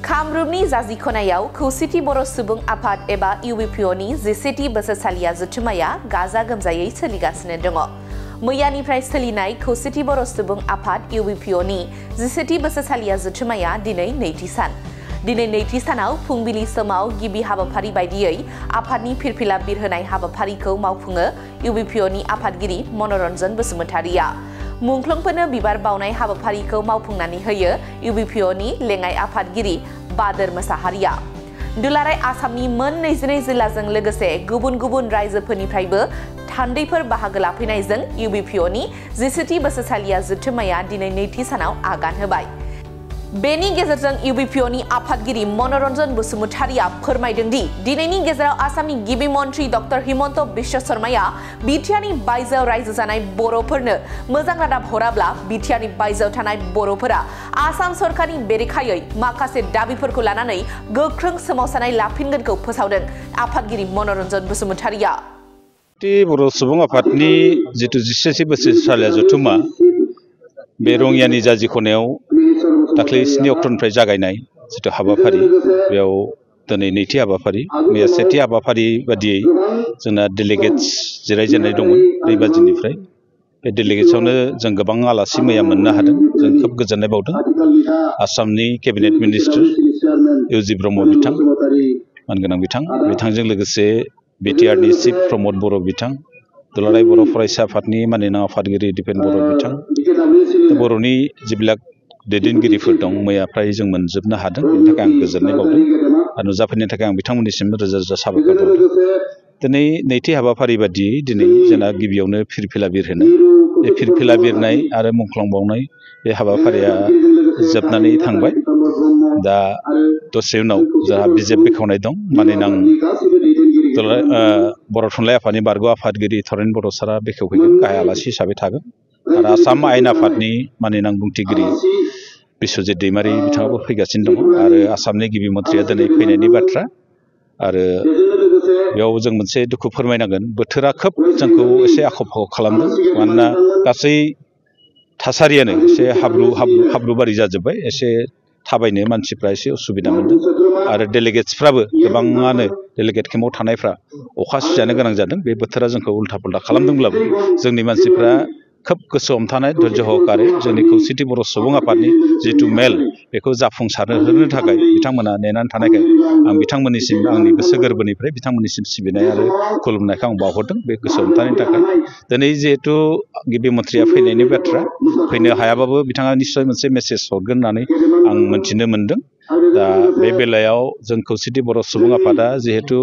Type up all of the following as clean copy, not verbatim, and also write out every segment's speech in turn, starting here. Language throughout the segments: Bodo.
कामरुपनि जाजिखनायाव खौसेथि बर' सुबुं आफाद एबा UBPOनि 17थि बोसोरसालिया जथुम्माया गाजा गोमजायै सोलिगासिनो दङ। मैयानिफ्राय सोलिनाय खौसेथि बर' सुबुं आफाद UBPOनि 17थि बोसोरसालिया जथुम्माया दिनै नैथि सान। दिनै नैथि सानाव फुंबिलि समाव गिबि हाबाफारि बायदियै आफादनि फिरफिला बिरहोनाय हाबाफारिखौ मावफुङो UBPOनि आफादगिरि मनरन्जन बसुमतारिया। मुंख्लंफोरनो बिबार बावनाय हाबाफारिखौ मावफुंनानै होयो UBPOनि लेङाइ आफादगिरि बादर मोसाहारिया। दुलाराय आसामनि मोन 22 जिल्लाजों लोगोसे गुबुन गुबुन रायजोफोरनिफ्रायबो थान्दैफोर बाहागो लाफैनायजों UBPOनि 17थि बोसोरसालिया जथुम्माया दिनै नैथि सानाव आगान होबाय। बेनि गेजेरजों UBPOनि आफादगिरि मनरन्जन बसुमतारिया फोरमायदों दि दिनैनि गेजेराव आसामनि गिबि मन्त्रि डक्टर हिमन्त बिश्व शर्माया बिटिआरनि बायजोआव रायजो जानाय बर'फोरनो मोजां रादाब हराब्ला बिटिआरनि बायजोआव थानाय बर'फोरा आसाम सरकारनि बेरेखायै माखासे दाबिफोरखौ लानानै गोख्रों सोमावसारनाय लाफिनगोनखौ फोसावदों आफादगिरि मनरन्जन बसुमतारिया। बर' सुबुं आफादनि जिथु 17थि बोसोरसालिया जथुम्मा बे रङियानि जाजिखनायाव दाख्लै 7 अक्ट'निफ्राय जागायनाय जिथु हाबाफारि बेयाव दिनै नैथि हाबाफारि मैया सेथि हाबाफारि बादियै जोंना डेलिगेट्स जिरायजेननाय दंमोन 3 बाजिनिफ्राय बे डेलिगेट्सआवनो जों गोबां आलासि मैया मोननो हादों। जों खोब गोजोननाय बावदों। आसामनि केबिनेट मिनिस्टार इउजि ब्रह्म बिथां मानगोनां बिथांजों लोगोसे बिटिआरनि चिफ प्रमद बर' बिथां, दुलाराय बर' फरायसा आफादनि माननीय आफादगिरि दिपेन बर' बिथां, बर'नि जिबिलाक दैदेनगिरिफोर दं मैया फ्राय जों मोनजोबनो हादों। बेनि थाखाय आं गोजोननाय बावदों आरो नुजाफैनायनि थाखाय आं बिथांमोननिसिम रोजा रोजा साबायखर बावदों। दिनै नैथि हाबाफारि बादियै दिनै जोंना गिबियावनो फिरफिला बिरहोनाय बे फिरफिला बिरनाय आरो मुंख्लं बावनाय बे हाबाफारिया जोबनानै थांबाय। दा दसे उनाव जोंहा बिजाब बेखेवनाय दं। मानोना बर' थुनलाइ आफादनि बारग' आफादगिरि थरेन बर' सारा बेखेवफैगोन, गाहाय आलासि हिसाबै थागोन आरो आसाम आयेन आफादनि माननीय बुंथिगिरि बिश्वजित दैमारि बिथाङाबो फैगासिनो दङ आरो आसामनि गिबि मन्थ्रिया दिनै फैनायनि बाथ्रा। आरो बेयाव जों मोनसे दुखु फोरमायनांगोन, बोथोरा खोब जोंखौ एसे आख' फाख' खालामदों। मानोना गासै थासारियानो एसे हाब्रुबारि जाजोब्बाय। एसे थाबायनो मानसिफ्रा एसे उसुबिदा मोनदों आरो डेलिगेट्सफ्राबो गोबाङानो डेलिगेट केम्पआव थानायफ्रा अखा सिजानो गोनां जादों। बे बोथोरा जोंखौ उल्था पुल्था खालामदोंब्लाबो जोंनि मानसिफ्रा खोब गोसो हमथानाय धैर्य सहकारे जोंनि खौसेथि बर' सुबुं आफादनि जिथु मेल बेखौ जाफुंसारहोनो थाखाय बिथांमोना नेनानै थानायखाय आं बिथांमोननिसिम आंनि गोसो गोरबोनिफ्राय बिथांमोननिसिम सिबिनाय आरो खुलुमनायखौ आं बावहरदों बे गोसो हमथानायनि थाखाय। दिनै जिहेथु गिबि मन्थ्रिया फैनायनि बाथ्रा, फैनो हायाबाबो बिथाङा निस्सय मोनसे मेसेज हरगोन होननानै आं मोनथिनो मोनदों। दा बे बेलायाव जों खौसेथि बर' सुबुं आफादा जिहेतु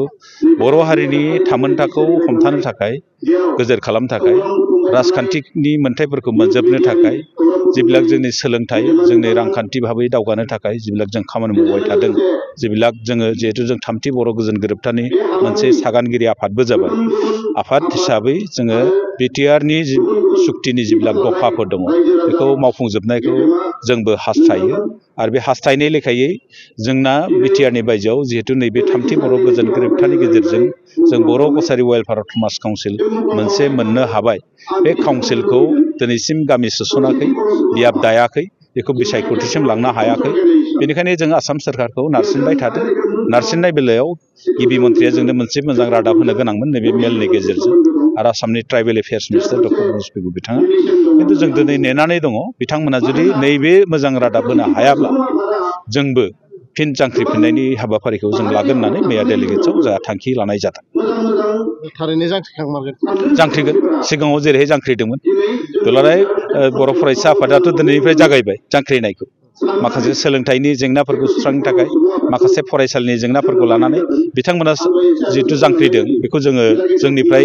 बर' हारिनि थामोनथाखौ हमथानो थाखाय, गोजोर खालामनो थाखाय, राजखान्थिनि मोनथायफोरखौ मोनजोबनो थाखाय, जिबिलाक जोंनि सोलोंथाइ, जोंनि रांखान्थि भाबै दावगानो थाखाय जिबिलाक जों खामानि मावबाय थादों, जिबिलाक जोङो जिहेतु जों 3थि बर' गोजोन गोरोबथानि मोनसे सागानगिरि आफादबो जाबाय। आफाद हिसाबै जोङो बिटिआरनि सुक्तिनि जिबिलाक दफाफोर दङ बेखौ मावफुंजोबनायखौ जोंबो हास्थायो आरो बे हास्थायनाय लेखायै जोंना बिटिआरनि बायजोआव जिहेतु नैबे 3थि बर' गोजोन गोरोबथानि गेजेरजों जों बर' कसारि वेलफेयार समाज काउन्सिल मोनसे मोननो हाबाय। बे काउन्सिलखौ दिनैसिम गामि सोसनाखै, बियाब दायाखै, बेखौ बिसायख'थिसिम लांनो हायाखै। बेनिखायनो जों आसाम सोरखारखौ नारसिनबाय थादों। नारसिननाय बेलायाव गिबि मन्थ्रिया जोंनो मोनसे मोजां रादाब होनो गोनांमोन नैबे मेलनि गेजेरजों आरो आसामनि tribal affairs minister doctor Manoj Pegu बिथाङा। खिन्थु जों दिनै नेनानै दङ। बिथांमोना जुदि नैबे मोजां रादाब होनो हायाब्ला जोंबो फिन जांख्रिफिननायनि हाबाफारिखौ जों लागोन होननानै मैया डेलिगेट्सआव जोंहा थांखि लानाय जादों। थारैनो जांख्रिगोन। सिगाङाव जेरैहाय जांख्रिदोंमोन। दुलाराय बर' फरायसा आफादाथ' दिनैनिफ्राय जागायबाय जांख्रिनायखौ। माखासे सोलोंथाइनि जेंनाफोरखौ सुस्रांनो थाखाय, माखासे फरायसालिनि जेंनाफोरखौ लानानै बिथांमोना जिहेतु जांख्रिदों बेखौ जोङो जोंनिफ्राय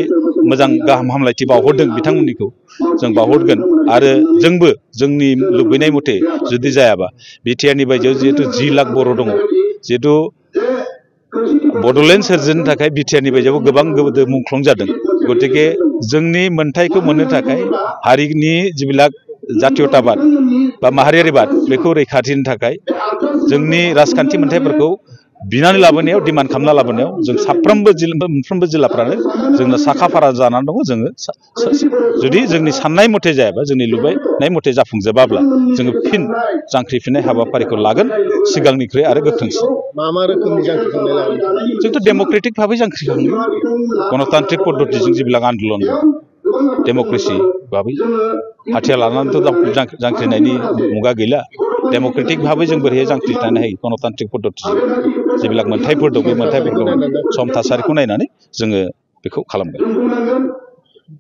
मोजां गाहाम हामलायथि बावहरदों। बिथांमोननिखौ जों बावहरगोन आरो जोंबो जोंनि लुबैनाय मथे जुदि जायाबा बिटिआरनि बायजोआव जिहेतु 10 लाख बर' दङ, जिहेतु बड'लेण्ड सोरजिनो थाखाय बिटिआरनि बायजोआव गोबां मुंख्लं जादों। गतिके जोंनि मोन्थायखौ मोननो थाखाय हारिनि जिबिलाक जातीयताबाद बा माहारियारिबाद बेखौ रैखाथिनि थाखाय जोंनि राजखान्थि मोन्थायफोरखौ बिनानै लाबोनायाव डिमान्ड खालामना लाबोनायाव जों मोनफ्रोमबो जिल्लाफ्रानो जोंनो साखा-फारा जानानै दङ। जोङो जुदि जोंनि साननाय मथे जायाबा, जोंनि लुबैनाय मथे जाफुंजोबाब्ला जोङो फिन जांख्रिफिननाय हाबाफारिखौ लागोन, सिगांनिख्रुइ आरो गोख्रोंसिन। मा रोखोमनि जांख्रिखांनाय लागोन? जोंथ' डेम'क्रेटिक भाबै जांख्रिखाङो, गणतान्त्रिक पद्धतिजों जिबिलाक आन्दलन डेम'क्रेसि भाबै हाथियार लानानैथ' जांख्रिनायनि मुगा गैला। डेम'क्रेटिक भाबै जों बोरैहाय जांख्रिनो हायो, गणतान्त्रिक पद्धतिजों जिबिलाक मोनथायफोर दं, बे मोनथायफोरखौ सम थासारिखौ नायनानै जोङो बेखौ खालामगोन।